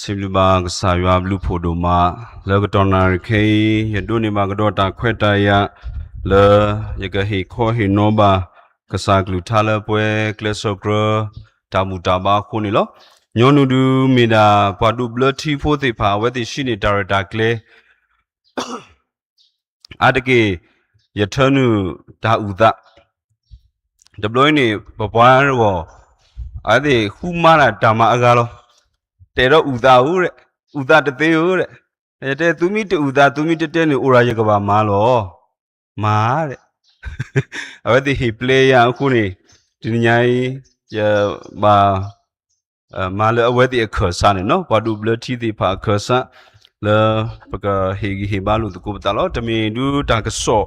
စံးဘျုးဘၣ်ကစၢ်ယွၤဘျုးဖှိၣ်ဒိၣ်မး, လၢကတီၢ်နၣ်ရံၣ်ခဲအံၤ ယဒိးန့ၢ်ဘၣ်ကဒီးတၢ်ခွဲးတၢ်ယာ် လၢယကဟ့ၣ်ခီဟ့ၣ်နီၤဘၣ် ကစၢ်ကလုၢ်ကထါလၢပဝဲကျဲးစၢးကြၢး တၢ်ဘူၣ်တၢ်ဘါအဃိန့ၣ်လီၤ. ညီနုၢ်ဒုးမ့ၢ်ဒၣ် ပှၤဒိးဘျၢထံဖိသ့ၣ်တဖၣ် အဝဲသ့ၣ်ဟံးန့ၢ်တၢ်ရဲၣ်တၢ်ကျဲၤ အါတက့ၢ် ယထၢနုာ်တၢ်အုၣ်သး, တဘျီအံၤန့ၣ် ပပှၤတဂီၢ် အဝဲသ့ၣ်ဃုမၤတၢ်တၢ်မၤအဂၤလီၤ. တဲဒီးအုၣ်သးဧၢ, အုၣ်သးတသ့ဧၢ, ယတဲသုမ့ၢ်တအုၣ်သး သုမ့ၢ်တတဲန့ၣ် အိၣ်ဒၣ်ယကဘၣ်မၤလီၤ. မၤ အဝဲသ့ၣ်ဟ့ၣ်ပျဲယၤအဃိန့ၣ် တနံၤညါအံၤ ယဘၣ် မၤလၢအဝဲသ့ၣ်အခၢၣ်စးန့ၣ်လီၤ. ပှၤဒိးဘျၢထံသ့ၣ်တဖၣ်အခၢၣ်စး လၢပကဟ့ၣ်ဂံၢ်ဟ့ၣ်ဘါလိာ်သကိးပသးလီၤ. တမ့ၢ်ဒုးတၢ်ကစီၣ်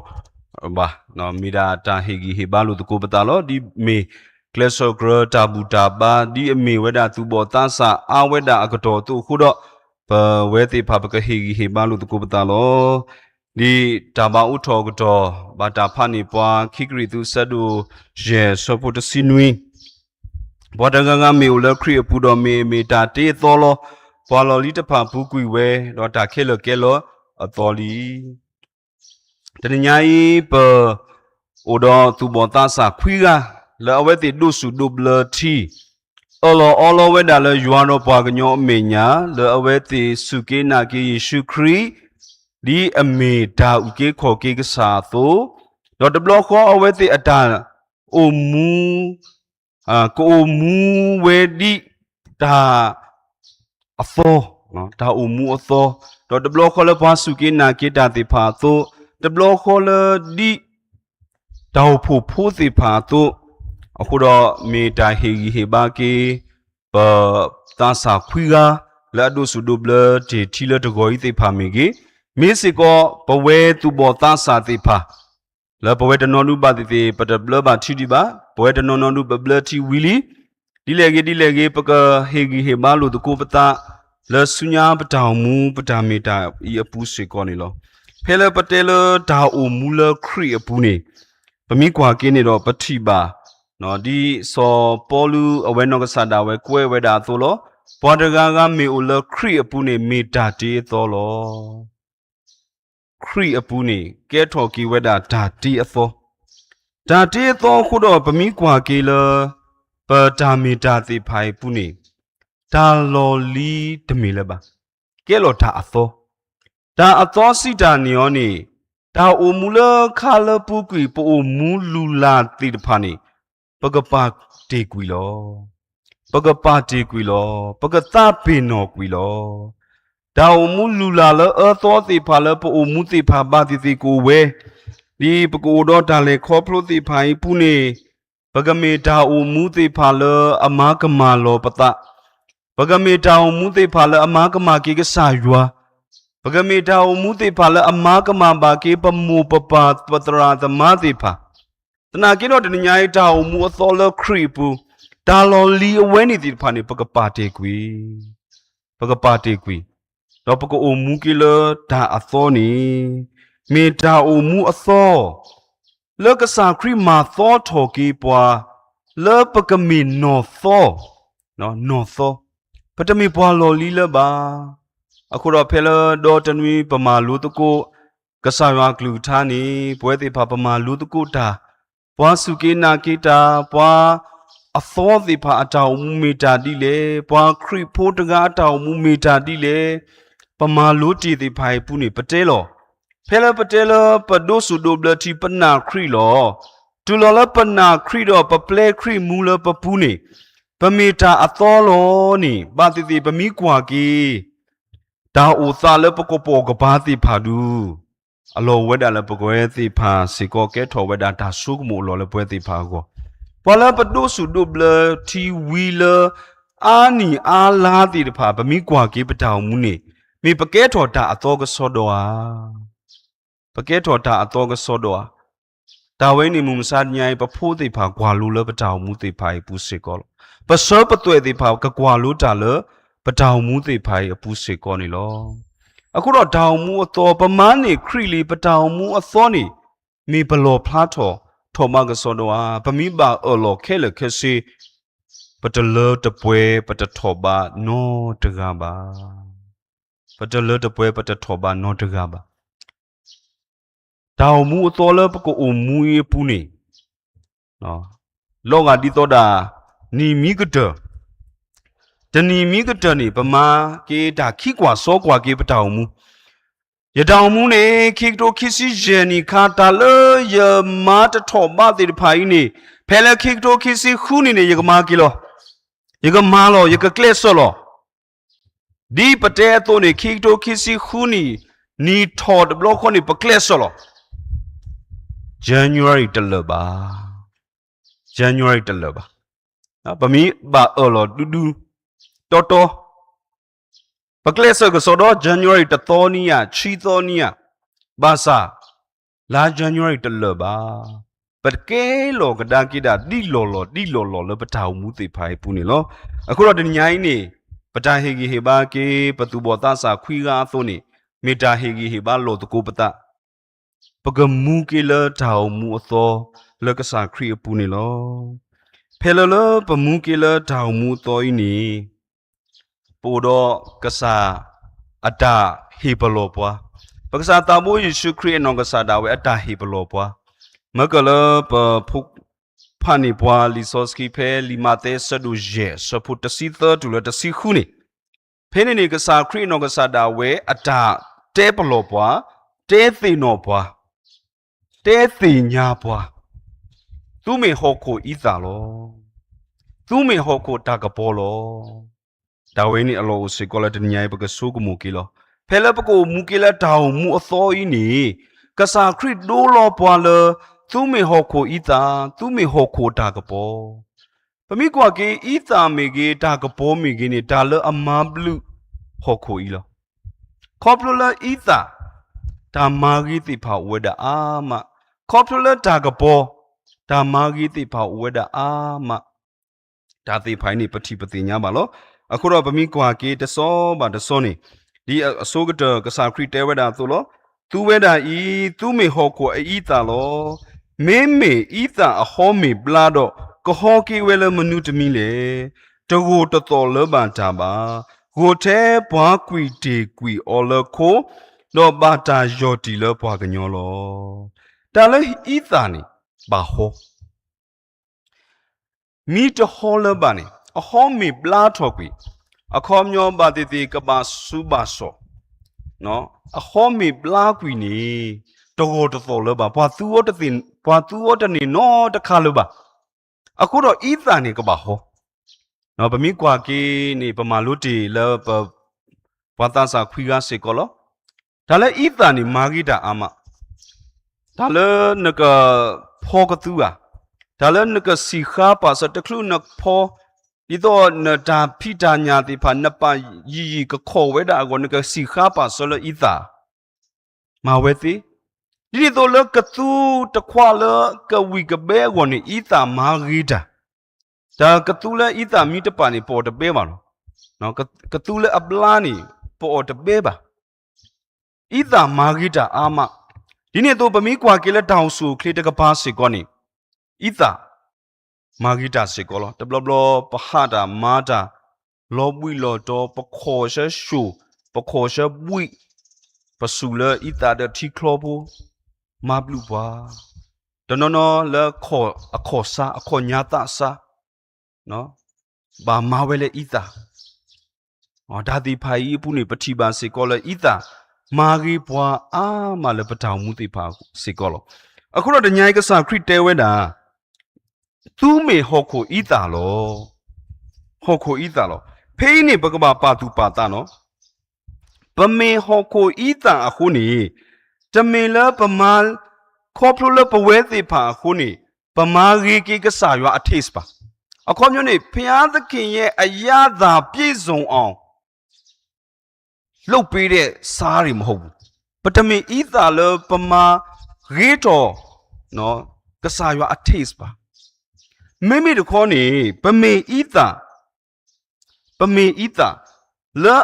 ဘၣ်, မ့ၢ်ဒၣ်တၢ်ဟ့ၣ်ဂံၢ်ဟ့ၣ်ဘါလိာ်သကိးပသးလီၤ. ဒ်မ့ၢ်ကျဲးစၢးကြၢးတၢ်ဘူၣ်တၢ်ဘါ ဒ်အမ့ၢ်ဝဲဒၣ်သူၣ်ဘီၣ်သးစၢ်အါဝဲဒၣ်အကတီၢ်အသိးအဃိဒီး ပဝဲသ့ၣ်တဖၣ်ပကဟ့ၣ်ဂံၢ်ဟ့ၣ်ဘါလိာ်သကိးပသးလီၤ. ဒ်တၢ်ဘၣ်အိၣ်ထီၣ်အကတီၢ် ဘၣ်တၢ်ဖးန့ၢ်ပှၤ ခံကရံၣ်သူးဆၢဒိၣ်ယဲၢ်ဆၢဖိတဆံနွံ, ပှၤတဂၤဂၤမ့ၢ်အိၣ်လၢခရံာ်အပူၤဒီးမ့ၢ်အမ့ၢ်တၢ်တ့အသီလီၤ. ပှၤလီၢ်လံၤတဖၣ်ပူၤကွံာ်ဝဲ ဒီးတၢ်ခဲလၢာ်ကဲလၢအသီလံ. တနံၤညါအံၤ ပအိၣ်ဒီးသူၣ်ဘီၣ်သးစၢ်ခွံဂၤ လၢအဝဲသ့ၣ်ဒိးဆူၣ်ဒိးဘျၢထံ အၢၣ်လီၤအီလီၤဝဲဒၣ်လၢယွၤဒီးပှၤကညီအမဲာ်ညါ လၢအဝဲသ့ၣ်စူၢ်က့ၤနာ်က့ၤယ့ၣ်ၡူးခရံာ် ဒ်အမ့ၢ်တၢ်အုၣ်က့ၤခီၣ်က့ၤကစၢ်အသိး, ဒီးတဘျီဃီအဝဲသ့ၣ်အတၢ်အိၣ်မူ ကအိၣ်မူဝဲဒ်တၢ်အသီ, တၢ်အိၣ်မူအသီ, ဒီးတဘျီဃီလၢပှၤစူၢ်က့ၤနာ်က့ၤတၢ်သ့ၣ်တဖၣ်အသိး, တဘျီဃီလၢဒ် တၢ်အိၣ်ဖှိၣ်ဖိသ့ၣ်တဖၣ်အသိး, အဃိဒီးမ့ၢ်တၢ်ဟ့ၣ်ဂံၢ်ဟ့ၣ်ဘါက့ၤ ပသးစၢ်ခွံဂၤ လၢအဒိးဆူၣ်ဒိးဘျၢတ့ၢ်ထံလၢတဂီၤအံၤသ့ၣ်တဖၣ်မ့ၢ်ဂ့ၤ, မ့ၢ်စ့ၢ်ကီးပဝဲသူၣ်ဘီၣ်သးစၢ်သ့ၣ်တဖၣ် လၢပဝဲတနီၤဒုးဘၣ်သ့ၣ်သ့ၣ် ပတဘျၢဘၣ်ထံဒံးဘၣ်, ပဝဲတနီၤနီၤဒုးပဘျၢထံဝံၤလံ, ဒ်လဲၣ်ဂ့ၤဒ်လဲၣ်ဂ့ၤ ပကဟ့ၣ်ဂံၢ်ဟ့ၣ်ဘါလိာ်သကိးပသး လၢဆူညါပတၢ်အိၣ်မူ ပတၢ်မ့ၢ်တၢ်အံၤအပူၤစ့ၢ်ကီးန့ၣ်လီၤ. ဖဲလၢပတဲလၢတၢ်အိၣ်မူလၢခရံာ်အပူၤန့ၣ်, ပမ့ၢ်ကွၢ်က့ၤန့ၣ်ဒီးပထံၣ်ဘၣ် ဒ်စီၤပီလူးအဝဲနီၢ်ကစၢ်ဒၣ်ဝဲကွဲးဝဲဒၣ်အသိးလီၤ. ပှၤတဂၤဂၤမ့ၢ်အိၣ်လၢခရံာ်အပူၤန့ၣ် မ့ၢ်တၢ်တ့အသီလီၤ. ခရံာ်အပူၤန့ၣ် ကဲထီၣ်က့ၤဝဲဒၣ်တၢ်တ့အသီ, တၢ်တ့အသီအဃိဒီးပမ့ၢ်ကွၢ်က့ၤလၢ ပတၢ်မ့ၢ်တၢ်သ့ၣ်တဖၣ်အံၤအပူၤန့ၣ်, တၢ်လီၢ်လံၤတမ့ၢ်လၢၤဘၣ်, ကဲလီၤတၢ်အသီ, တၢ်အသီစံးတၢ်န့ၣ်အီၤန့ၣ်, တၢ်အိၣ်မူလၢခါလၢပူၤကွံာ် ပအိၣ်မူလုၢ်လၢ်သ့ၣ်တဖၣ်န့ၣ်, ပကပာ်တ့ၢ်ကွံာ်လီၤ. ပကပာ်တ့ၢ်ကွံာ်လီၤ. ပကသးပ့ၤနီၣ်ကွံာ်လီၤ. တၢ်အိၣ်မူလုၢ်လၢ်လၢအၢသီသ့ၣ်တဖၣ်လၢပအိၣ်မူသ့ၣ်တဖၣ်ဘၣ်သ့ၣ်သ့ၣ်ကအိၣ်ဝဲ, ဒ်ပကအိၣ်ဒီးတၢ်လဲၤခီဖျိသ့ၣ်တဖၣ်အံၤအပူၤန့ၣ်, ပကမ့ၢ်တၢ်အိၣ်မူသ့ၣ်တဖၣ်လၢအမၤကမၣ်လီၤပသး, ပကမ့ၢ်တၢ်အိၣ်မူသ့ၣ်တဖၣ်လၢအမၤကမၣ်က့ၤကစၢ်ယွၤ, ပကမ့ၢ်တၢ်အိၣ်မူသ့ၣ်တဖၣ်လၢအမၤကမၣ်ဘၣ်က့ၤပမိၢ်ပပၢ်ပသရၣ်သမါသ့ၣ်တဖၣ်, သနာ်က့ဒီးတနံၤညါအံၤ တၢ်အိၣ်မူအသီလၢခရံာ်အပူၤ, တၢ်လီၢ်လံၤအဝဲန့ၣ်သ့ၣ်တဖၣ်န့ၣ် ပကပာ်တ့ၢ်ကွံာ်, ပကပာ်တ့ၢ်ကွံာ်, ဒီးပကအိၣ်မူက့ၤလၢတၢ်အသီန့ၣ်, မ့ၢ်တၢ်အိၣ်မူအသီ လၢကစၢ်ခရံာ်မၤသီထီၣ်က့ၤပှၤ လၢပကမ့ၢ်နီၢ်သီ, နီၢ်သီ, ပတမ့ၢ်ပှၤလီၢ်လံၤလၢၤဘၣ်. အဃိဒီးဖဲလၢဒီတနွံပမၤလိသကိး ကစၢ်ယွၤအကလုၢ်ကထါန့ၣ် ပဝဲသ့ၣ်တဖၣ်ပမၤလိသကိးတၢ်, ပှၤစူၢ်က့ၤနာ်က့ၤတၢ်, ပှၤအသီသ့ၣ်တဖၣ်အတၢ်အိၣ်မူမ့ၢ်တၢ်ဒ်လဲၣ်, ပှၤခရံာ်ဖိတဂၤအတၢ်အိၣ်မူမ့ၢ်တၢ်ဒ်လဲၣ်, ပမၤလိတ့ၢ်သ့ၣ်တဖၣ်အံၤအပူၤန့ၣ် ပတဲလီၤ. ဖဲလၢပတဲလၢပဒိးဆူၣ်ဒိးဘျၢထံပနာ်ခရံာ်လီၤ. တုၤလီၤလၢပနာ်ခရံာ်ဒီးပပျဲခရံာ်မူလၢပပူၤန့ၣ်, ပမ့ၢ်တၢ်အသီလီၤန့ၣ် ဘၣ်သ့ၣ်သ့ၣ်ပမ့ၢ်ကွၢ်က့ၤ တၢ်အိၣ်သးလၢပကပိာ်ကပၤသ့ၣ်တဖၣ်ဒုး အလီၢ်ဝဲဒၣ်လၢပဝဲသ့ၣ်တဖၣ်စ့ၢ်ကီးကဲထီၣ်ဝဲဒၣ်တၢ်ဆိကမိၣ်အလီၢ်လၢပဝဲသ့ၣ်တဖၣ်အဂီၢ်, ပှၤလၢပဒိးဆူၣ်ဒိးဘျၢထံဝံၤလၢ အါနံၣ်အါလါသ့ၣ်တဖၣ် ပမ့ၢ်ကွၢ်က့ၤပတၢ်အိၣ်မူန့ၣ် မ့ၢ်ပကဲထီၣ်တၢ်အသီကစီဒီဧါ. ပကဲထီၣ်တၢ်အသီကစီဒီဧါ. တၢ်ဝဲအံၤန့ၣ် မုၢ်မဆါတနံၤအံၤ ပဖိသ့ၣ်တဖၣ်ကွၢ်လိလၢပတၢ်အိၣ်မူသ့ၣ်တဖၣ်အံၤအပူၤစ့ၢ်ကီးလီၤ. ပဆၢပသွဲၣ်သ့ၣ်တဖၣ်ကကွၢ်လိတၢ်လၢ ပတၢ်အိၣ်မူသ့ၣ်တဖၣ်အံၤအပူၤစ့ၢ်ကီးန့ၣ်လီၤ. အဃိဒီးတၢ်အိၣ်မူအသီ ပမၤန့ၢ်ခရံာ်လံ ပတၢ်အိၣ်မူအသီန့ၣ် မ့ၢ်ပလီၣ်ဖျါထီၣ် ထီၣ်ဘးကစီဒီဧါ. ပမ့ၢ်ဘၣ်အၢၣ်လီၤခဲလၢာ်ခဲဆ့ ပတလၢတပှဲၤ ပတထီၣ်ဘးနီတဂၤဘၣ်. ပတလၢတပှဲၤ ပတထီၣ်ဘးနီတဂၤဘၣ်. တၢ်အိၣ်မူအသီလၢပကအိၣ်မူအံၤအပူၤန့ၣ်, လီၤဂာ်ဒ်သိးဒၣ် နံၣ်မံကတၢၢ်, တနံၣ်မံကတၢၢ်န့ၣ် ပမၤက့ၤတၢ်ခံကွၢ်စီကွၢ်က့ၤပတၢ်အိၣ်မူ. ယတၢ်အိၣ်မူန့ၣ် ခံကထိခံဆံယဲၢ်နံၣ်ခါ တၢ်လၢယမၤတထီၣ်ဘးသ့ၣ်တဖၣ်အံၤန့ၣ် ဖဲလၢခံကထိခံဆံဃုနံၣ်န့ၣ် ယကမၤက့ၤလီၤ. ယကမၤလီၤ, ယကကျဲးစၢးလီၤ. ဒ်ပတဲအသိးန့ၣ် ခံကထိခံဆံဃုနံၣ် နံၣ်ထီၣ်တဘျီဃီန့ၣ် ပကျဲးစၢးလီၤ. January တလၢာ်ဘၣ်. January တလၢာ်ဘၣ်. ပမ့ၢ်ဘၣ်အၢၣ်လီၤဒူဒူ တီတီ ပကျဲးစၢးကစီဒီ January တသီနံၤဧါ, ဆံသီနံၤဧါ, ဘၣ်ဆၣ် လါ January တလၢာ်ဘၣ်. ပကဲလီၤကဒါက့ၤဒၣ် ဒ်လီၢ်လီၢ်ဒ်လီၢ်လီၢ်လၢပတၢ်အိၣ်မူသ့ၣ်တဖၣ်အံၤအပူၤန့ၣ်လီၤ. အဃိဒီးတနံၤညါအံၤန့ၣ် ပတၢ်ဟ့ၣ်ဂံၢ်ဟ့ၣ်ဘါက့ၤ ပသူၣ်ဘီၣ်သးစၢ်ခွံဂၤအသိးန့ၣ် မ့ၢ်တၢ်ဟ့ၣ်ဂံၢ်ဟ့ၣ်ဘါလီၢ်သကိးပသး ပကမူက့ၤလၢတၢ်အိၣ်မူအသီ လၢကစၢ်ခရံာ်အပူၤန့ၣ်လီၤ. ဖဲလၢလၢပမူက့ၤလၢတၢ်အိၣ်မူအသီအံၤန့ၣ် ပအိၣ်ဒီးကစၢ်အတၢ်ဟ့ၣ်ပလီၢ်ပှၤ, ပကစၢ်သးဘိယ့ၣ်ၡူးခရံာ်အနီၢ်ကစၢ်ဒၣ်ဝဲအတၢ်ဟ့ၣ်ပလီၢ်ပှၤ, မ့ၢ်ကလၢပဖိ ဖးန့ၢ်ပှၤလံာ်စီဆှံဖဲလံာ်မးသဲအဆၢဒိၣ်ယဲၢ် အဆၢဖိတဆံသၢတုၤလၢတဆံဃုန့ၣ်, ဖဲန့ၣ်န့ၣ် ကစၢ်ခရံာ်အနီၢ်ကစၢ်ဒၣ်ဝဲအတၢ်တဲပလီၢ်ပှၤ, တဲသ့ၣ်နီၣ်ပှၤ, တဲသ့ၣ်ညါပှၤ, သုမ့ၢ်ဟီၣ်ခိၣ်အံသၣ်လီၤ. သုမ့ၢ်ဟီၣ်ခိၣ်တၢ်ကပီၤလီၤ. တၢ်ဝဲန့ၣ်အလီၢ်အိၣ်စ့ၢ်ကီးလၢတနံၤညါအံၤပကဆိကမိၣ်က့ၤလီၤ. ဖဲလၢပကအိၣ်မူက့ၤလၢတၢ်အိၣ်မူအသီအံၤန့ၣ် ကစၢ်ခရံာ်ဒိလီၤပှၤလၢ သုမ့ၢ်ဟီၣ်ခိၣ်အံသၣ်, သုမ့ၢ်ဟီၣ်ခိၣ်တၢ်ကပီၤ. ပမ့ၢ်ကွၢ်က့ၤ အံသၣ်မ့ၢ်ဂ့ၤ တၢ်ကပီၤမ့ၢ်ဂ့ၤန့ၣ် တၢ်လၢအမၤဘျုးဟီၣ်ခိၣ်အံၤလီၤ. ခီဖျိလၢအံသၣ် တၢ်မၤဂ့ၤသ့ၣ်တဖၣ်အိၣ်ဝဲဒၣ်အါမး, ခီဖျိလၢတၢ်ကပီၤ တၢ်မၤဂ့ၤသ့ၣ်တဖၣ်အိၣ်ဝဲဒၣ်အါမး, တၢ်သ့ၣ်တဖၣ်အံၤန့ၣ် ပထံၣ်ပသ့ၣ်ညါဘၣ်လီၤ. အဃိဒီးပမ့ၢ်ကွၢ်က့ၤတစီဘၣ်တစီန့ၣ်, ဒ်အဆိကတၢၢ်ကစၢ်ခရံာ်တဲဝဲဒၣ်အသိးလီၤ. သုဝဲဒၣ်အံၤ သုမ့ၢ်ဟီၣ်ခိၣ်အအံသၣ်လီၤ. မ့မ့ၢ်အံသၣ်အဟီမ့ၢ်ဘျါဒီး ကဟီက့ၤဝဲလၢမနုၤတမံၤလဲၣ်. တဂိၢ်တသီၣ်လၢၤဘၣ်တၢ်ဘၣ်. ဂိၢ်ထဲပှၤကွံာ်တ့ၢ်ကွံာ်အီၤလၢခိ, ဒီးဘၣ်တၢ်ယီၢ်တံၢ်လၢပှၤကညီလီၤ. တၢ်လၢအံသၣ်န့ၣ် ဘၣ်ဟီ မ့ၢ်တဟီလၢၤဘၣ်န့ၣ် အဟီမ့ၢ်ဘျါထီၣ်ကွံာ်, အခီပညီဘၣ်သ့ၣ်သ့ၣ်ကဘၣ်ဆူးဘၣ်ဆှီၣ်, အဟီမ့ၢ်ဘျါကွံာ်န့ၣ် တဂိၢ်တသီၣ်လၢၤဘၣ်, ပှၤသူအီၤတန့ၢ်နီတခါလၢၤဘၣ်. အဃိဒီးအံသၣ်န့ၣ်ကဘၣ်ဟီ, ပမ့ၢ်ကွၢ်က့ၤန့ၣ် ပမၤလိတ့ၢ်လၢပ ပှၤသးစၢ်ခွံဂၤစ့ၢ်ကီးလီၤ. တၢ်လၢအံသၣ်န့ၣ် မၤဂ့ၤတၢ်အါမး, တၢ်လၢနကဖီကသူဧါ, တၢ်လၢနကစံၣ်ဃါပာ်စၢၤတချုးနဖီ, ဒ်သိးနတၢ်ဖံးတၢ်ညၣ်သ့ၣ်တဖၣ် နပာ်ယံာ်ယံာ်ကခီၣ်ဝဲဒၣ်အဂီၢ် နကစံၣ်ဃါပာ်စၢၤလၢအံသၣ် မၤဝဲသ့, ဒ်န့ၣ်အသိးလၢကသူတခွးလၢကဝံၣ်ကဘဲအဂီၢ်န့ၣ် အံသၣ်မၤဂ့ၤတၢ်, တၢ်ကသူလၢအံသၣ်မ့ၢ်တပာ်န့ၣ် ပအီၣ်တဘဲဘၣ်လီၤ. ကသူလၢအဘျါန့ၣ် ပအီၣ်တဘဲဘၣ်. အံသၣ်မၤဂ့ၤတၢ်အါမး, ဒ်န့ၣ်အသိး ပမ့ၢ်ကွၢ်က့ၤလၢတၢ်အိၣ်ဆူၣ်အိၣ်ချ့တကပၤစ့ၢ်ကီးန့ၣ် အံသၣ် မၤဂ့ၤတၢ်စ့ၢ်ကီးလီၤ. တဘျီဘျီပဟးတၢ်မၤတၢ် လီၤဘှံးလီၤတီၤ ပခီၣ်ဆၢၡိၣ် ပခီၣ်ဆၢဘှံး ပစူၢ်လၢအံသၣ်ဒီးထံချီဖိ မၤဘျုးပှၤ, တနီၤနီၤလၢအခီၣ်ဆါ အခီၣ်ညါသးဆါ ဘၣ်မၤဝဲလၢအံသၣ် တၢ်သ့ၣ်တဖၣ်အံၤအပူၤန့ၣ် ပထံၣ်ဘၣ်စ့ၢ်ကီးလၢအံသၣ် မၤဂ့ၤပှၤအါမးလၢပတၢ်အိၣ်မူသ့ၣ်တဖၣ်စ့ၢ်ကီးလီၤ. အဃိဒီးတနံၤအံၤကစၢ်ခရံာ်တဲဝဲဒၣ် သုမ့ၢ်ဟီၣ်ခိၣ်အံသၣ်လီၤ. ဟီၣ်ခိၣ်အံသၣ်လီၤ. ဖဲအံၤန့ၣ် ပကဘၣ်ပာ်သူၣ်ပာ်သးနီၤ ပမ့ၢ်ဟီၣ်ခိၣ်အံသၣ်အဃိန့ၣ် တမ့ၢ်လၢပမၤ ခီဖျိလၢပဝဲသ့ၣ်တဖၣ်အဃိန့ၣ် ပမၤဂ့ၤက့ၤကစၢ်ယွၤအ taste ဘၣ်. အခီပညီန့ၣ် ဘုရားသခင်ရဲ့အရသာပြည့်စုံအောင် လုပ်ပေးတဲ့စားတွေမဟုတ်ဘူး. ပတမ့ၢ်အံသၣ်လၢပမၤဂ့ၤထီၣ် ကစၢ်ယွၤအ taste ဘၣ်. မ့မ့ၢ်တခီန့ၣ် ပမ့ၢ်အံသၣ် ပမ့ၢ်အံသၣ် လၢ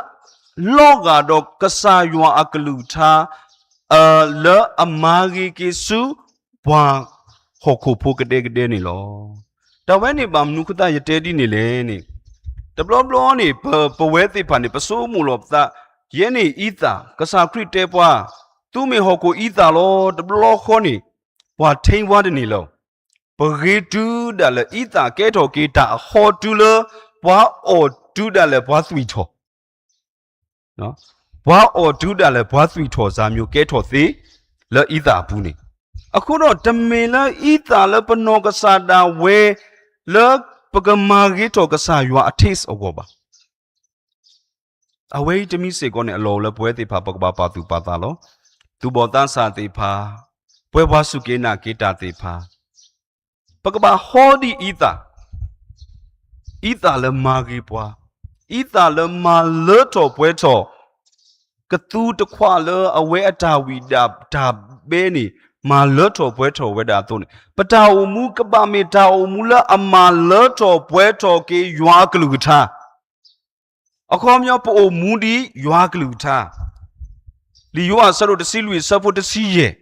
လီၤဂာ်ဒီးကစၢ်ယွၤအကလုၢ်ကထါ လၢအမၤဂ့ၤက့ၤဆူ ပှၤဟီၣ်ခိၣ်ဖိကဒဲကဒဲန့ၣ်လီၤ. တၢ်ဝဲန့ၣ်ဘၣ်မနုၤဃိသတးယတဲဒ်န့ၣ်လဲၣ်န့ၣ်, တဘျီဘျီန့ၣ် ပ ပဝဲသ့ၣ်တဖၣ်န့ၣ် ပဆိကမိၣ်လီၤပသး, ယဲန့ၣ်အံသၣ်, ကစၢ်ခရံာ်တဲပှၤ, သုမ့ၢ်ဟီၣ်ခိၣ်အံသၣ်လီၤ. တဘျီဃီန့ၣ် ပှၤထံၣ်ပှၤတန့ၢ်လၢၤ, ပဂ့ၤတုၤဒၣ်လဲာ်အံသၣ်ကဲထီၣ်က့ၤတၢ်အဟီတုၤလၢ ပှၤအီၣ်တုၤဒၣ်လဲာ်ပှၤသွံၣ်ထီၣ် ပှၤအီၣ်တုၤဒၣ်လဲာ်ပှၤသွံၣ်ထီၣ်စၢ်မၠိၣ်ကဲထီၣ်သ့ လၢအံသၣ်အပူၤန့ၣ်, အဃိဒီးတမ့ၢ်လၢအံသၣ်လၢပနီၢ်ကစၢ်ဒၣ်ဝဲ လၢပကမၤဂ့ၤထီၣ်ကစၢ်ယွၤအ taste အဂီၢ်ဘၣ်. အဝဲအံၤတမံၤစ့ၢ်ကီးန့ၣ် အလီၢ်အိၣ်လၢပဝဲသ့ၣ်တဖၣ် ပကဘၣ်ပာ်သူၣ်ပာ်သးလီၤ. သူၣ်ဘီၣ်သးစၢ်သ့ၣ်တဖၣ်, ပှၤစူၢ်က့ၤနာ်က့ၤတၢ်သ့ၣ်တဖၣ် ပကဘၣ်ဟီဒ်အံသၣ်, အံသၣ်လၢမၤဂ့ၤပှၤ, အံသၣ်လၢမၤလၢထီၣ်ပှဲၤထီၣ် ကသူတခွးလၢအဝဲအတၢ်ဝံၣ်ဒၣ်တၢ်ဘဲန့ၣ် မၤလၢထီၣ်ပှဲၤထီၣ်ဝဲဒၣ်အသိးန့ၣ်, ပတၢ်အိၣ်မူကဘၣ်မ့ၢ်တၢ်အိၣ်မူလၢအမၤလၢထီၣ်ပှဲၤထီၣ်က့ၤယွၤအကလုၢ်ကထါ အခီပညီ ပအိၣ်မူဒ်ယွၤကလုၢ်ကထါ, လံာ်ယိၤဟၣ်အဆၢဒိၣ်တဆံလွံၢ်အဆၢဖိတဆံယဲၢ်,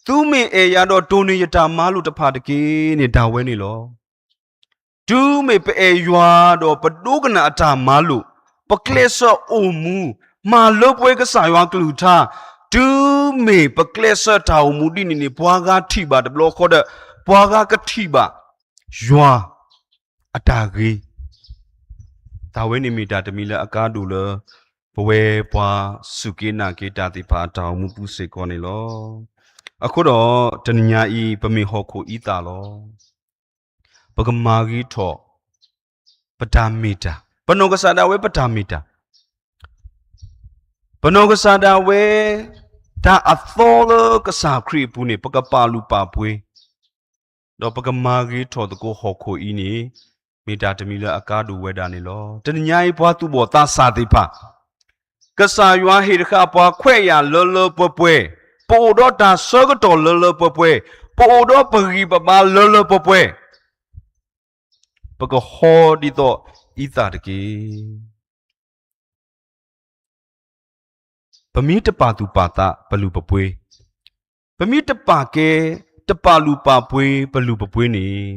သုမ့ၢ်အဲၣ်ယၤဒီးတိၢ်န့ၢ်ယတၢ်မၤလိာ်တဖၣ်တက့ၢ်န့ၣ် တၢ်ဝဲန့ၣ်လီၤ. တုၤမ့ၢ်ပအဲၣ်ယွၤဒီးပဒိကနၣ်အတၢ်မၤလိာ်, ပကျဲးစၢးအိၣ်မူ, မၤလၢပှဲၤကစၢ်ယွၤကလုၢ်ကထါ, တုၤမ့ၢ်ပကျဲးစၢးတၢ်အိၣ်မူဒ်န့ၣ်န့ၣ် ပှၤဂၤထံၣ်ဘၣ်တဘျီဃီဒီး ပှၤဂၤကထံၣ်ဘၣ် ယွၤအတၢ်ဂ့ၤ, တၢ်ဝဲန့ၣ်မ့ၢ်တၢ်တမံၤလၢအကါဒိၣ်လၢ ပဝဲပှၤစူၢ်က့ၤနာ်က့ၤတၢ်သ့ၣ်တဖၣ်အတၢ်အိၣ်မူပူၤစ့ၢ်ကီးန့ၣ်လီၤ. အဃိဒီးတနံၤညါအံၤ ပမ့ၢ်ဟီၣ်ခိၣ်အံသၣ်လီၤ. ပကမၤဂ့ၤထီၣ် ပတၢ်မ့ၢ်တၢ်, ပနီၢ်ကစၢ်ဒၣ်ဝဲပတၢ်မ့ၢ်တၢ် ပနီၢ်ကစၢ်ဒၣ်ဝဲ တၢ်အသီလၢကစၢ်ခရံာ်အပူၤန့ၣ် ပကပာ်လုၢ်ပာ်ပှ့ၤ, ဒီးပကမၤဂ့ၤထီၣ်သကိးဟီၣ်ခိၣ်အံၤန့ၣ် မ့ၢ်တၢ်တမံၤလၢအကါဒိၣ်ဝဲဒၣ်န့ၣ်လီၤ. တနံၤညါအံၤ ပှၤသူၣ်ဘီၣ်သးစၢ်သ့ၣ်တဖၣ် ကစၢ်ယွၤဟ့ၣ်တဃာ်ပှၤခွဲးယာ်လၢလၢပှဲၤပှဲၤ, ပအိၣ်ဒီးတၢ်ဆၢကတီၢ်လၢလၢပှဲၤပှဲၤ, ပအိၣ်ဒီးပဂံၢ်ပဘါလၢလၢပှဲၤပှဲၤ, ပကဟီဒ်သိးအံသၣ်တက့ၢ်. ပမ့ၢ်တပာ်သူၣ်ပာ်သးပလုၢ်ပပှ့ၤ, ပမ့ၢ်တပာ်ကဲ တပာ်လုၢ်ပာ်ပှ့ၤပလုၢ်ပပှ့ၤန့ၣ်,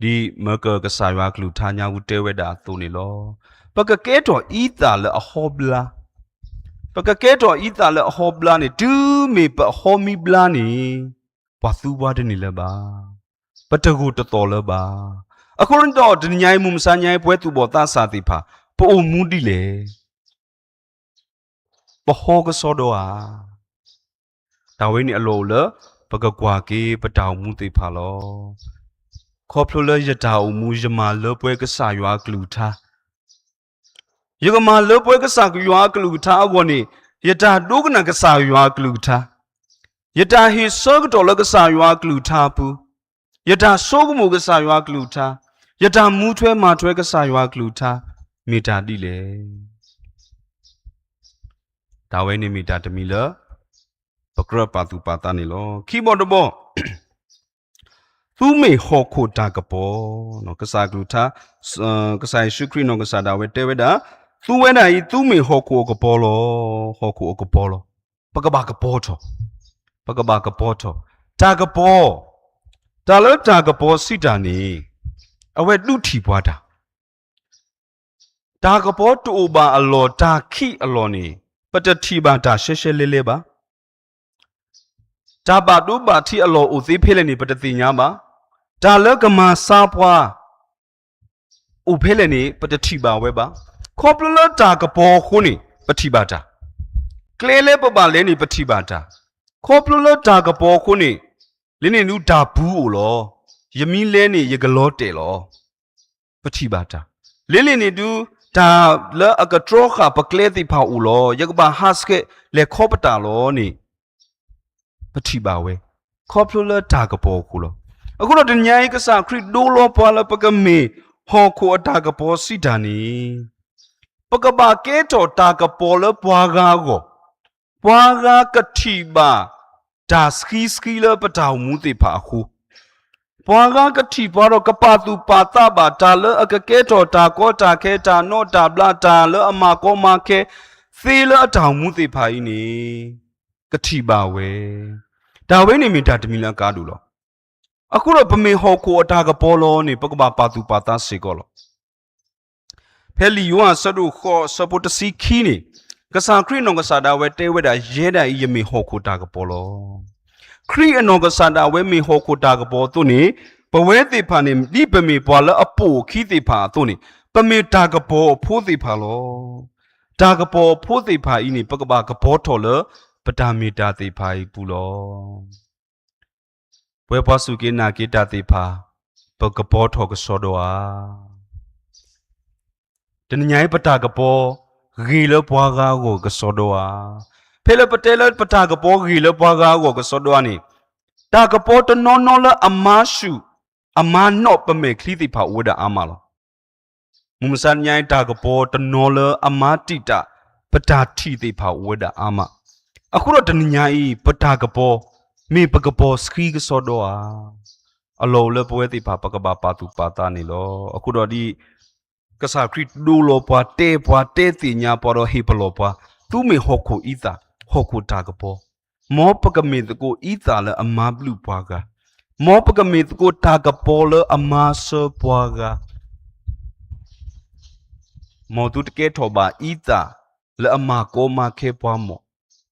ဒ်မၢကၢၢ်ကစၢ်ယွၤကလုၢ်ကထါညါပူၤတဲဝဲဒၣ်အသိးန့ၣ်လီၤ. ပကကဲထီၣ်အံသၣ်လၢအဟီဘျါ, ပကကဲထီၣ်အံသၣ်လၢအဟီဘျါန့ၣ် တုၤမ့ၢ်ပအဟီမ့ၢ်ဘျါန့ၣ် ပှၤသူပှၤတန့ၢ်လၢၤဘၣ်, ပတဂိာ်တသီၣ်လၢၤဘၣ်. အဃိဒီးတနံၤညါအံၤ မုၢ်မဆါညါအံၤ ပဝဲသူၣ်ဘီၣ်သးစၢ်သ့ၣ်တဖၣ် ပအိၣ်မူဒ်လဲၣ် ပဟီကစီဒီဧါ. တၢ်ဝဲန့ၣ်အလီၢ်အိၣ်လၢ ပကကွၢ်က့ၤပတၢ်အိၣ်မူသ့ၣ်တဖၣ်လီၤ. ခီဖျိလၢယတၢ်အိၣ်မူ ယမၤလၢပှဲၤကစၢ်ယွၤအကလုၢ်ကထါ, ယကမၤလၢပှဲၤကစၢ်ယွၤအကလုၢ်ကထါအဂီၢ်န့ၣ်, ယတၢ်ဒိကနၣ်ကစၢ်ယွၤအကလုၢ်ကထါ, ယတၢ်ဟ့ၣ်ဆၢကတီၢ်လၢကစၢ်ယွၤအကလုၢ်ကထါအပူၤ, ယတၢ်ဆိကမိၣ်ကစၢ်ယွၤအကလုၢ်ကထါ, ယတၢ်မူထွဲမၤထွဲကစၢ်ယွၤအကလုၢ်ကထါ မ့ၢ်တၢ်ဒ်လဲၣ်. တၢ်ဝဲန့ၣ်မ့ၢ်တၢ်တမံၤလၢ ပကြၢးပာ်သူၣ်ပာ်သးန့ၣ်လီၤ. ခံဘီတဘီ, သုမ့ၢ်ဟီၣ်ခိၣ်တၢ်ကပီၤ, ကစၢ်ကလုၢ်ကထါ, ကစၢ်ယ့ၣ်ၡူးခရံာ်နီၢ်ကစၢ်ဒၣ်ဝဲတဲဝဲဒၣ်, သုဝဲဒၣ်အံၤ သုမ့ၢ်ဟီၣ်ခိၣ်အကပီၤလီၤ, ဟီၣ်ခိၣ်အကပီၤလီၤ. ပကဘၣ်ကပီၤထီၣ်, ပကဘၣ်ကပီၤထီၣ်. တၢ်ကပီၤ, တၢ်လၢတၢ်ကပီၤစံးတၢ်န့ၣ်, အဝဲဒုးထံၣ်ပှၤတၢ် တၢ်ကပီၤတအိၣ်ဘၣ်အလီၢ် တၢ်ခံးအလီၢ်န့ၣ် ပတထံၣ်ဘၣ်တၢ်ရှဲရှဲလဲလဲဘၣ်. တၢ်ဘၣ်ဒိဘၣ်ထံးအလီၢ်အိၣ်သ့ဖဲလဲၣ်န့ၣ် ပတသ့ၣ်ညါဘၣ်. တၢ်လၢကမၤဆါပှၤ အိၣ်ဖဲလဲၣ်န့ၣ် ပတထံၣ်ဘၣ်ဝဲဘၣ်. ခီဖျိလၢတၢ်ကပီၤအဃိန့ၣ် ပထံၣ်ဘၣ်တၢ်. ကျဲလၢပဘၣ်လဲၤန့ၣ် ပထံၣ်ဘၣ်တၢ်. ခီဖျိလၢတၢ်ကပီၤအဃိန့ၣ် လၢန့ၣ်ဒုးတၢ်ပူၤအိၣ်လီၤ. ယမ့ၢ်လဲၤန့ၣ် ယကလီၤတဲာ်လီၤ. ပထံၣ်ဘၣ်တၢ်. လၢန့ၣ်န့ၣ်ဒုး တၢ်လၢအကတြီဃာ်ပကျဲသ့ၣ်တဖၣ်အိၣ်လီၤ. ယကဘၣ်ဟးဆှဲးလဲၤခီပတာ်လီၤန့ၣ် ပထံၣ်ဘၣ်ဝဲ. ခီဖျိလၢတၢ်ကပီၤအဃိလီၤ. အဃိဒီးတနံၤညါအံၤ ကစၢ်ခရံာ်ဒိလီၤပှၤလၢပကမ့ၢ်ဟီၣ်ခိၣ်အတၢ်ကပီၤစံးတၢ်န့ၣ် ပကဘၣ်ကဲထီၣ်တၢ်ကပီၤလၢပှၤဂၤအဂီၢ်, ပှၤဂၤကထံၣ်ဘၣ်တၢ်ဆှံဆှံလၢပတၢ်အိၣ်မူသ့ၣ်တဖၣ်အဃိ, ပှၤဂၤကထံၣ်ပှၤဒီးကပာ်သူၣ်ပာ်သးဘၣ်တၢ်လၢအကကဲထီၣ်တၢ်ကီတၢ်ခဲ တၢ်နီၣ်တၢ်ဘျး တၢ်လၢအမၤကီမၤခဲသ့လၢအတၢ်အိၣ်မူသ့ၣ်တဖၣ်အံၤန့ၣ် ကထံၣ်ဘၣ်ဝဲ. တၢ်ဝဲန့ၣ်မ့ၢ်တၢ်တမံၤလၢအကါဒိၣ်လီၤ. အဃိဒီးပမ့ၢ်ဟီၣ်ခိၣ်အတၢ်ကပီၤလီၤန့ၣ် ပကဘၣ်ပာ်သူၣ်ပာ်သးစ့ၢ်ကီးလီၤ. ဖဲလံာ်ယိၤဟၣ်အဆၢဒိၣ်ဃိးအဆၢဖိတဆံခံန့ၣ်, ကစၢ်ခရံာ်အနီၢ်ကစၢ်ဒၣ်ဝဲတဲဝဲဒၣ် ယဲဒၣ်အံၤ ယမ့ၢ်ဟီၣ်ခိၣ်တၢ်ကပီၤလီၤ. ခရံာ်အနီၢ်ကစၢ်ဒၣ်ဝဲမ့ၢ်ဟီၣ်ခိၣ်တၢ်ကပီၤအသိးန့ၣ်, ပဝဲသ့ၣ်တဖၣ်န့ၣ် ဒ်ပမ့ၢ်ပှၤလၢအပိာ်အခံသ့ၣ်တဖၣ်အသိးန့ၣ်, ပမ့ၢ်တၢ်ကပီၤအဖိသ့ၣ်တဖၣ်လီၤ. တၢ်ကပီၤအဖိသ့ၣ်တဖၣ်အံၤန့ၣ် ပကဘၣ်ကပီၤထီၣ်လၢ ပတၢ်မ့ၢ်တၢ်သ့ၣ်တဖၣ်အံၤအပူၤလီၤ. ပဝဲပှၤစူၢ်က့ၤနာ်က့ၤတၢ်သ့ၣ်တဖၣ်, ပကပီၤထီၣ်ကစီဒီဧါ. တနံၤညါအံၤ ပတၢ်ကပီၤဂ့ၤလၢပှၤဂၤအဂီၢ်ကစီဒီဧါ. ဖဲလၢပတဲလၢပတၢ်ကပီၤဂ့ၤလၢပှၤဂၤအဂီၢ်ကစီဒီဧါန့ၣ်, တၢ်ကပီၤတနီၤနီၤလၢအမါဆူၣ်, အမါနီၣ်ပမဲာ်ချံသ့ၣ်တဖၣ်အိၣ်ဝဲဒၣ်အါမးလီၤ. မုၢ်မဆါတနံၤညါအံၤ တၢ်ကပီၤတနီၤလၢအမါတံာ်တာ် ပတၢ်ထံၣ်သ့ၣ်တဖၣ်အိၣ်ဝဲဒၣ်အါမး. အဃိဒီးတနံၤညါအံၤ ပတၢ်ကပီၤ မ့ၢ်ပကပီၤဆှံကစီဒီဧါ. အလီၢ်အိၣ်လၢပဝဲသ့ၣ်တဖၣ် ပကဘၣ်ပာ်သူၣ်ပာ်သးန့ၣ်လီၤ. အဃိဒီးဒ် ကစၢ်ခရံာ်ဒိလီၤပှၤ တဲပှၤ တဲသ့ၣ်ညါပှၤဒီးဟ့ၣ်ပလီၢ်ပှၤ, သုမ့ၢ်ဟီၣ်ခိၣ်အံသၣ်, ဟီၣ်ခိၣ်တၢ်ကပီၤ, မ်ပကမ့ၢ်သကိးအံသၣ်လၢအမါဘျုးပှၤဂၤ, မ်ပကမ့ၢ်သကိးတၢ်ကပီၤလၢအမါဆၢပှၤဂၤ, မ်သုတကဲထီၣ်ဘၣ်အံသၣ်လၢအမၤကီမၤခဲပှၤမီၢ်,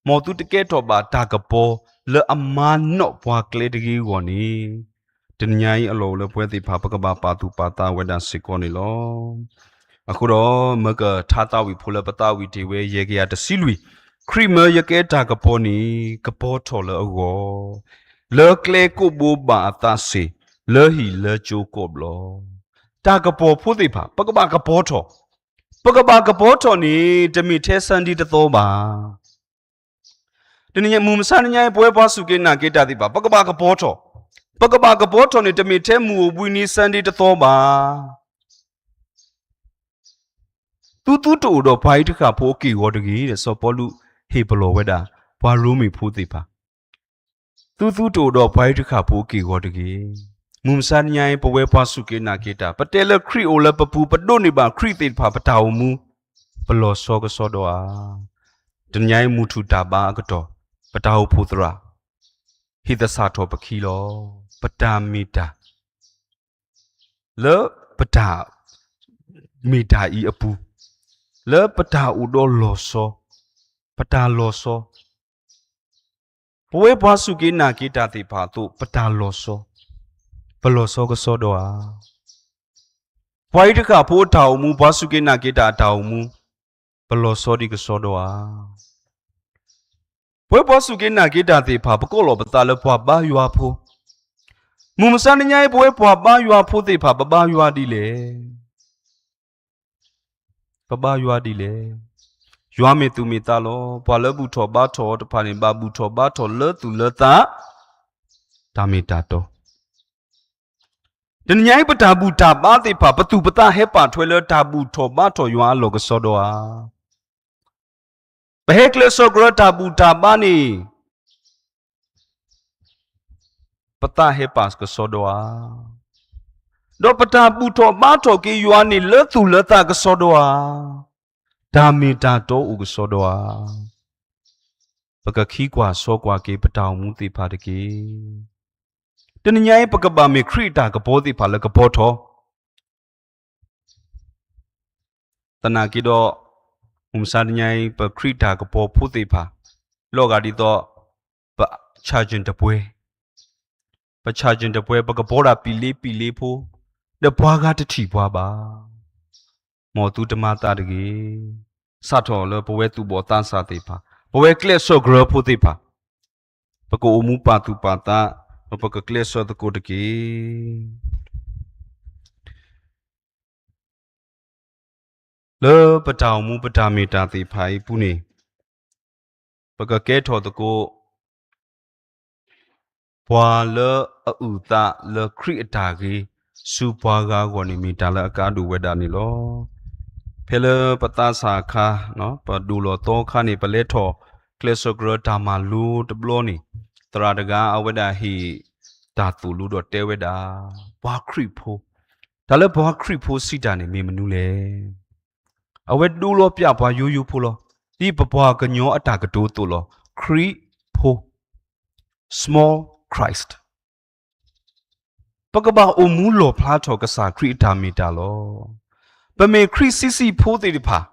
မ်သုတကဲထီၣ်ဘၣ်တၢ်ကပီၤလၢအမါနီၣ်ပှၤကျဲတဂ့ၤအဂီၢ်န့ၣ်, တနံၤညါအံၤအလီၢ်အိၣ်လၢပဝဲသ့ၣ်တဖၣ် ပကဘၣ်ပာ်သူၣ်ပာ်သးဝဲဒၣ်စ့ၢ်ကီးန့ၣ်လီၤ. အဃိဒီး မၢကထါသးဝံၣ်ဖိလၢပသးဝံၣ်တ့ၢ်ဝဲ ယဲၢ်ကယၤတဆံလွံၢ်, ခရံာ်မၢယကဲတၢ်ကပီၤန့ၣ် ကပီၤထီၣ်လၢအဂီၢ်, လၢကျဲကိးဘိဘၣ်အသးစ့ၢ်, လၢဟံၣ်လၢကၠိကိးဘျီ. တၢ်ကပီၤဖိသ့ၣ်တဖၣ် ပကဘၣ်ကပီၤထီၣ်, ပကဘၣ်ကပီၤထီၣ်န့ၣ် တမ့ၢ်ထဲ Sunday တသီဘၣ်. တနံၤညါ မုၢ်မဆါတနံၤညါအံၤ ပဝဲပှၤစူၢ်က့ၤနာ်က့ၤတၢ်သ့ၣ်တဖၣ် ပကဘၣ်ကပီၤထီၣ်, ပကဘၣ်ကပီၤထီၣ်န့ၣ် တမ့ၢ်ထဲမုၢ်အိၣ်ဘှံးနံၤ Sunday တသီဘၣ်. သုသုတအိၣ်ဒီးပှၤအံၤတဃၣ်ဖိအက့ၢ်အဂီၤတဂ့ၤ, စီၤပီလူးဟ့ၣ်ပလီၢ်ဝဲဒၣ် ပှၤရိမ့ၤဖိသ့ၣ်တဖၣ်, သုသုတအိၣ်ဒီးပှၤအံၤတဃၣ်ဖိအက့ၢ်အဂီၤတဂ့ၤ. မုၢ်မဆါတနံၤညါအံၤ ပဝဲပှၤစူၢ်က့ၤနာ်က့ၤတၢ် ပတဲလၢခရံာ်အိၣ်လၢပပူၤ ပဒိးန့ၢ်ဘၣ်ခရံာ်သ့ၣ်တဖၣ် ပတၢ်အိၣ်မူ ပလီၤဆီကစီဒီဧါ. တနံၤညါအံၤ မုၢ်ထူၣ်တၢ်ဘါအကတီၢ် ပတၢ်အိၣ်ဖှိၣ်သရၣ် ဟ့ၣ်သဆၣ်ထီၣ်ပခံလီၤ. ပတၢ်မ့ၢ်တၢ် လၢပတၢ်မ့ၢ်တၢ်အံၤအပူၤ, လၢပတၢ်အိၣ်ဒီးလီၤဆီ, ပတၢ်လီၤဆီ, ပဝဲပှၤစူၢ်က့ၤနာ်က့ၤတၢ်သ့ၣ်တဖၣ်အသိး ပတၢ်လီၤဆီ, ပလီၤဆီကစီဒီဧါ. ပှၤအံၤတဃၣ်ဖိအတၢ်အိၣ်မူ, ပှၤစူၢ်က့ၤနာ်က့ၤတၢ်အတၢ်အိၣ်မူ, ပလီၤဆီဒံးကစီဒီဧါ. ပဝဲပှၤစူၢ်က့ၤနာ်က့ၤတၢ်သ့ၣ်တဖၣ် ပကိးလီၤပသးလၢပှၤဘါယွၤဖိ, မုၢ်မဆါတနံၤညါအံၤ ပဝဲပှၤဘါယွၤဖိသ့ၣ်တဖၣ် ပဘါယွၤဒ်လဲၣ်. ပဘါယွၤဒ်လဲၣ်. ယွၤမ့ၢ်သူၣ်မ့ၢ်သးလီၤ. ပှၤလၢဘူၣ်ထီၣ်ဘါထီၣ်အီၤတဖၣ်န့ၣ် ဘၣ်ဘူၣ်ထီၣ်ဘါထီၣ်လၢသူၣ်လၢသး တၢ်မ့ၢ်တၢ်တီ. တနံၤညါအံၤ ပတၢ်ဘူၣ်တၢ်ဘါသ့ၣ်တဖၣ် ပသူၣ်ပသးဟဲပာ်ထွဲလၢတၢ်ဘူၣ်ထီၣ်ဘါထီၣ်ယွၤအလီၢ်ကစီဒီဧါ. ပဟဲကျဲးစၢးကရၢတၢ်ဘူၣ်တၢ်ဘါန့ၣ် ပသးဟဲပာ်ကစီဒီဧါ. ဒီးပတၢ်ဘူၣ်ထီၣ်ဘါထီၣ်က့ၤယွၤန့ၣ် လၢသူၣ်လၢသးကစီဒီဧါ. တၢ်မ့ၢ်တၢ်တီအိၣ်ကစီဒီဧါ. ပကခံကွၢ်ဆီကွၢ်က့ၤ ပတၢ်အိၣ်မူသ့ၣ်တဖၣ်တက့ၢ်. တနံၤညါအံၤ ပကဘၣ်မ့ၢ်ခရံာ်အတၢ်ကပီၤသ့ၣ်တဖၣ်လၢကပီၤထီၣ် သနာ်က့ဒီး မုၢ်မဆါတနံၤညါအံၤ ပခရံာ်တၢ်ကပီၤဖိသ့ၣ်တဖၣ် လီၤဂာ်ဒ်သိး ပ charging တပွဲ, ပ charging တပွဲ ပကပီၤဒၣ်ပံာ်လ့ပံာ်လ့ဖိ, ဒီးပှၤဂၤတထံၣ်ပှၤဘၣ်. မ်သုတမၤသးတဂ့ၤ. စးထီၣ်လၢပဝဲသူၣ်ဘီၣ်သးစၢ်သ့ၣ်တဖၣ်, ပဝဲကျဲးစၢးကရၢဖိသ့ၣ်တဖၣ် ပကအိၣ်မူပာ်သူၣ်ပာ်သး, ဒီးပကကျဲးစၢးသကိးတက့ၢ်. လၢပတၢ်အိၣ်မူပတၢ်မ့ၢ်တၢ်သ့ၣ်တဖၣ်အံၤအပူၤန့ၣ်, ပကကဲထီၣ်သကိး ပှၤလၢအအုၣ်သးလၢခရံာ်အတၢ်ဂ့ၤ ဆူပှၤဂၤအဂီၢ်န့ၣ် မ့ၢ်တၢ်လၢအကါဒိၣ်ဝဲဒၣ်န့ၣ်လီၤ. ဖဲလၢပသးစၢ်အခါ, ပဒိၣ်လီၤသီအခါန့ၣ် ပလဲၤထီၣ်ကျဲးစၢးကရၢတၢ်မၤလိတဘျီန့ၣ်, သရၣ်တဂၤအဝဲဒၣ်ဟ့ၣ်တၢ်သိၣ်လိဒီးတဲဝဲဒၣ်, ပှၤခရံာ်ဖိ, တၢ်လၢပှၤခရံာ်ဖိစံးတၢ်န့ၣ်မ့ၢ်မနုၤလဲၣ်. အဝဲဒိလီၤပျၢ်ပှၤယိယိဖိလီၤ. ဒ်ပပှၤကညီအတၢ်ကတိၤအသိးလီၤ. ခရံာ်ဖိ, small Christ. ပကဘၣ်အိၣ်မူလီၣ်ဖျါထီၣ်ကစၢ်ခရံာ်အတၢ်မ့ၢ်တၢ်လီၤ. ပမ့ၢ်ခရံာ်ဆံးဆံးဖိသ့ၣ်တဖၣ်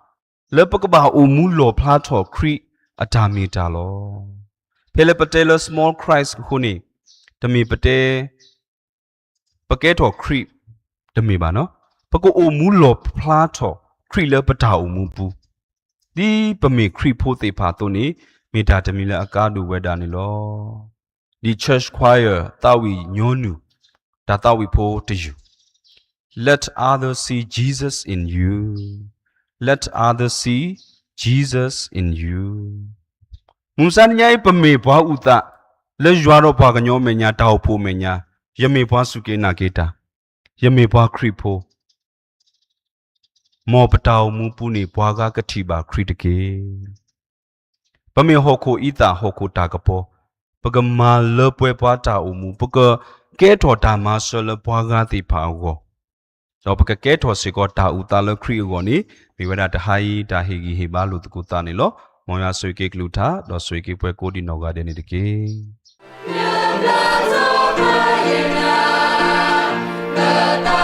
လၢပကဘၣ်အိၣ်မူလီၣ်ဖျါထီၣ်ခရံာ်အတၢ်မ့ၢ်တၢ်လီၤ. ဖဲလၢပတဲလၢ small Christ အဃိန့ၣ် တမ့ၢ်ပတဲ ပကဲထီၣ်ခရံာ် တမ့ၢ်ဘၣ်နီၤ, ပကအိၣ်မူလီၣ်ဖျါထီၣ်ခရံာ်လၢပတၢ်အိၣ်မူပူၤ, ဒ်ပမ့ၢ်ခရံာ်ဖိသ့ၣ်တဖၣ်အသိးန့ၣ် မ့ၢ်တၢ်တမံၤလၢအကါဒိၣ်ဝဲဒၣ်န့ၣ်လီၤ. ဒ် church choir သးဝံၣ်ညီနုၢ် တၢ်သးဝံၣ်ဖိတယုၢ်, Let others see Jesus in you. Let others see Jesus in you. မုၢ်မဆါတနံၤအံၤ ပမ့ၢ်ပှၤအုၣ်သး လၢယွၤဒီးပှၤကညီအမဲာ်ညါ တၢ်အိၣ်ဖှိၣ်အမဲာ်ညါ, ယမ့ၢ်ပှၤစူၢ်က့ၤနာ်က့ၤတၢ်, ယမ့ၢ်ပှၤခရံာ်ဖိ, မ်ပတၢ်အိၣ်မူပူၤန့ၣ် ပှၤဂၤကထံၣ်ဘၣ်ခရံာ်တက့ၢ်. ပမ့ၢ်ဟီၣ်ခိၣ်အံသၣ်ဟီၣ်ခိၣ်တၢ်ကပီၤ, ပကမၤလၢပှဲၤပှၤတၢ်အိၣ်မူ, ပကကဲထီၣ်တၢ်မၤစၢၤလၢပှၤဂၤသ့ၣ်တဖၣ်အဂီၢ်, ဒီးပကကဲထီၣ်စ့ၢ်ကီးတၢ်အုၣ်သးလၢခရံာ်အဂီၢ်န့ၣ် မ့ၢ်ဝဲဒၣ်တဟါအံၤ တၢ်ဟ့ၣ်ဂံၢ်ဟ့ၣ်ဘါလိာ်သကိးသးန့ၣ်လီၤ. မ်ယွၤဆိၣ်ဂ့ၤက့ၤကလုၢ်ကထါ ဒီးဆိၣ်ဂ့ၤက့ၤပှၤကိးဒံးနီၢ်ဂၤဒဲးန့ၣ်တက့ၢ်.